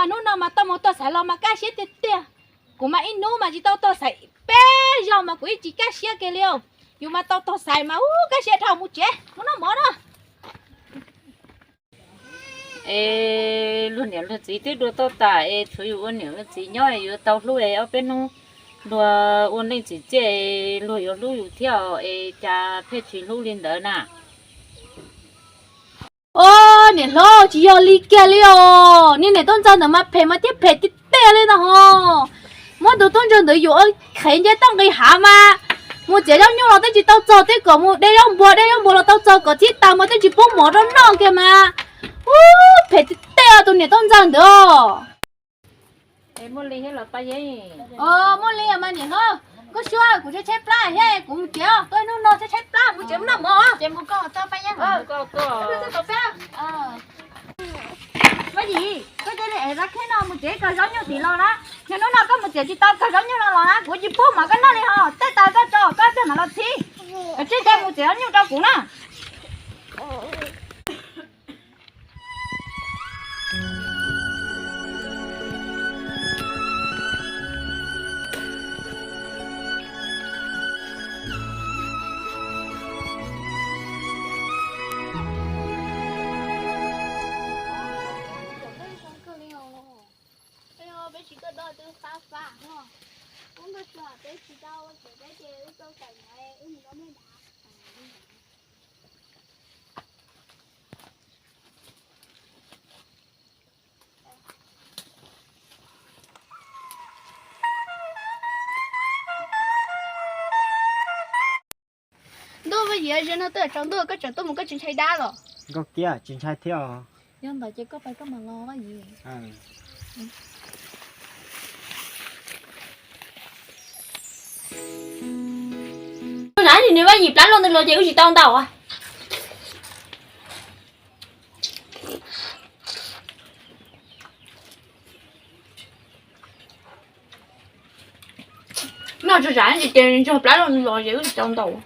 Hnub no mas tau mus tog xaiv los mas kaj siab tiag tiag. Kuv mas ib hnub mas tsis tau tog xaiv peb zaug mas kuv ib tsis kaj siab kiag li. Yus mas tau tog xaiv mas ub kaj siab dhau. Mus tsev, hnub no mov no. Es luag niam luag txiv twb dua tuaj tas es tshuav yus ua niam ua txiv nyob es yuav tau hlub es ob peb hnub luag ua neej tsim txiaj es luag yuav hlub yus thiab es cas pheej tsis hlub li ntawd na. Os niam hlob, tsis yog li kiag li os. Niag niam tub ntxawg ntawd mas phem mas thiaj phem tiag tiag li no hos. Muab tus tub ntxawg ntawd yuam ua qhev nce toj nqis hav mas mus txiav zaub nyuj los twb tsis tau txog, twb kom mus de zaub npua, de zaub npua los tau txog kom txhib taws mas twb tsis pub mov rau noj kiag mas. Ub, phem tiag tiag tus niam tub ntxawg ntawd os. Muaj li mas niam hlob, koj sua kuv tshaib tshaib plab thiab kuv mus tsev, tuaj hnub no tshaib tshaib plab mus tsev mus noj mov. Vaj Yim, koj cia li es rab kheb no mus tsev kawg zaub nyuj tim los na. Niaj hnub no koj mus txiav tsis tau kawg zaub nyuj no los na, kuv tsis pub mov koj noj li hos. Tej tas koj tso koj coj mam los txhib. Tsij cia mus txiav zaub nyuj rau kuv na. Ntuj, Vaj Yim, zaum no twb tsaus ntuj koj tseem tuaj mus koj tsis ntshai dab los? Nkauj Kiab, tsis ntshai thiab os. Yog ntawd ces koj pais koj mam los Vaj Yim. Tus nam nim nws Vaj Yim plab luaj ntawd los ces wb tsis tau ntaus. Noj tso tsam ces ntsog plab los los ces wb tsis tau ntaus.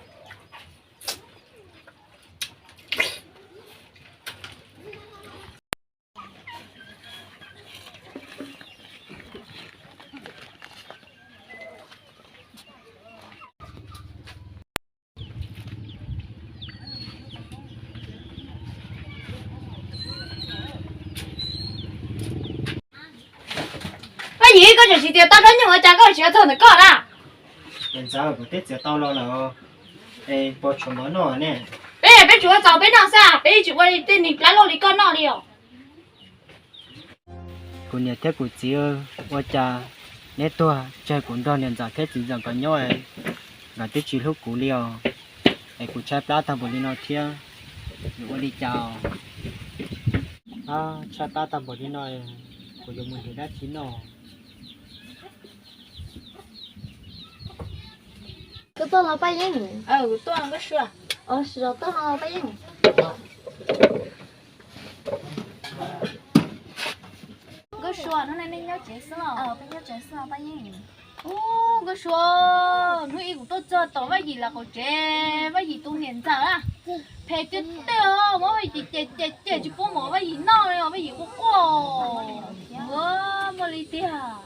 Vaj Yim, koj tseem tsis txiav tau zaub nyuj ua cas koj tsis txog ntawm koj na? Niam ntxawm, kuv twb txiav tau los lawm es puas tshuav mov noj ne? Peb, peb tsuas ua txaus peb noj xwb, peb tsis ua tej neeg plab loj li koj noj li os. Kuv niam thiab kuv txiv, ua cas neb tuag tseg kuv nrog niam ntxawm thiab txiv ntxawm nkawd nyob, nkawd twb tsis hlub kuv li os. Es kuv tshaib plab tag npaum li no thiab, yuav ua li cas? Tshaib plab tag npaum li no, kuv yuav mus nrhiav dab tsi noj? Koj tuaj los Paj Yeeb? Tuaj, Nkauj Sua. Os, tuaj los Paj Yeeb. Nkauj Sua, hnub no nej nyob tsev xwb los? Peb nyob tsev xwb Paj Yeeb. Ub, Nkauj Sua, hnub ib kuv tuaj txog tom Vaj Yim lawv qaum tsev, Vaj Yim tus niam ntxawm a, phem tiag tiag os, muab Vaj Yim cem cem cem tsis pub mov Vaj Yim noj li os, Vaj Yim quaj quaj. Ua, muaj li tiag.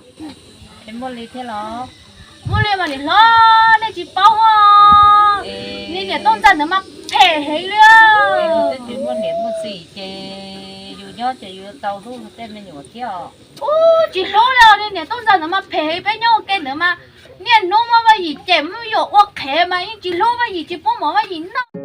Muaj li thiab los? Muaj li mas niam hlob, nej tsis paub os. Niag niam tub ntxawg ntawd mas phem heev li. Twb tsis muaj niam muaj txiv ces yus nyob ces yus tau hlub tej me nyuam thiab os. Ub, tsis hlub li os, niag niam tub ntxawg ntawd mas phem heev, peb nyob ua ke ntawd mas niaj hnub muab Vaj Yim cem muab yuam ua qhev mas yeej tsis hlub Vaj Yim, tsis pub mov Vaj Yim noj.